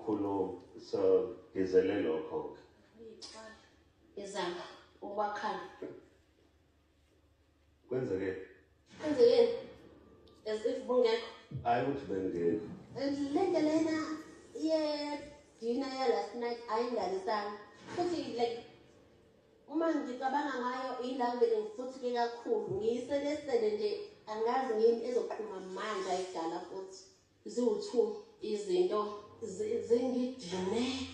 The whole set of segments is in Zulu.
Ukukhuluma, so ngizele lokho-ke. Ngizama ukwakhana. Kwenzeke. Kwenzekeni? As if bungekho. Hayi, ukuthi bengekho. Le nto lena ye-dinner ya-last night ayingalisanga futhi, like, uma ngicabanga ngayo, ila ngivele ngifuthike kakhulu, ngiyiselesele nje, angazi ngini ezoqhuma manje, ayidala futhi. Ziwu-two izinto zingidine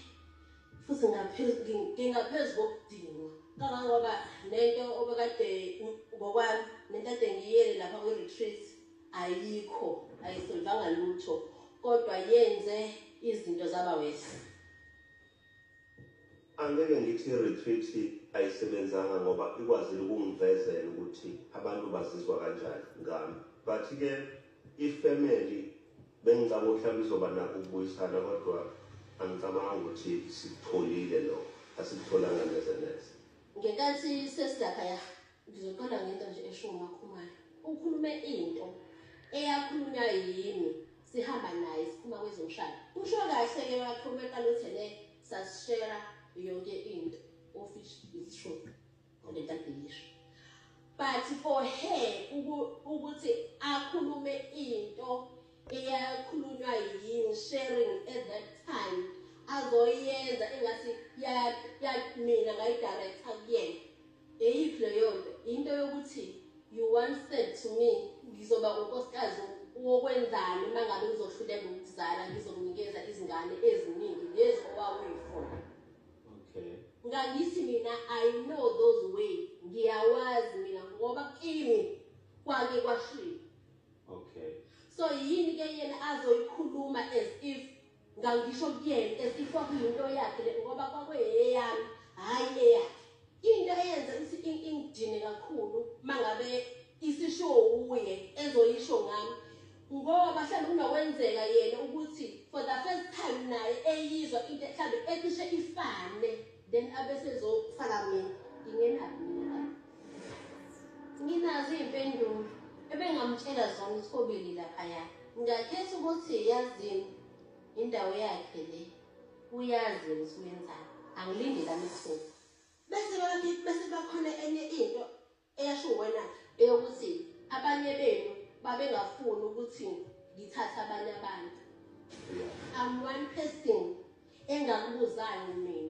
futhi ngingaphezu kokudinwa, kangangoba nento obekade ngokwami, nento ade ngiyele lapha kwi-retreat ayikho, ayisolvanga lutho, kodwa yenze izinto zaba worse. Angeke ngithi i-retreat ayisebenzanga, ngoba ikwazile ukungivezela ukuthi abantu bazizwa kanjani ngami, but-ke ifamily bengicabanga ukuthi mhlawumbe izoba nakho ukubuyisana, kodwa angicabanga ukuthi sikutholile lokho, asikutholanga neze neze. Ngenkathi sesilaphaya, ngizoqala ngento nje esho uMakhumalo. Ukhulume into eyakhulunywa yimi sihamba naye siphuma kwezomshado. Usho kahle-ke, wakhuluma eqala uthi ne sasishera yonke into, of which is true lento ade yisho, but for her ukuthi akhulume into eyakhulunywa yimi sharing at that time, azoyenza engathi ya mina ngayidirecta kuyena, eyiphi leyo nto? Into yokuthi you once said to me, ngizoba unkosikazi wokwenzani uma ngabe ngizohluleka ukuzala, ngizokunikeza izingane eziningi lezi owawuyifuna. Ngangithi mina I know those ways, ngiyawazi mina ngoba kimi kwake kwashiwo. So yini ke yena azoyikhuluma as if ngangisho kuyena, as if kwakuyinto yakhe le, ngoba kwakuyeyami, hhayi eyakhe. Into eyenza ukuthi ingidine kakhulu mangabe isishiwo uye ezoyisho ngami, ngoba mhlawumbe kunokwenzeka yena ukuthi for the first time naye eyizwa into mhlawumbe ecishe ifane, then abese ezofaka mina. Ngingenaphi mina lapho? Nginazo iy'mpendulo ebengamtshela zona uThobile laphaya. Ngakhetha ukuthi yazini, indawo yakhe le, uyazi ukuthi wenzani, angilinde lami ithuba. Bese bakhona enye into eyasho wena eyokuthi abanye benu babengafuni ukuthi ngithathe abanye abantu. I'm one person engakubuzayo mina.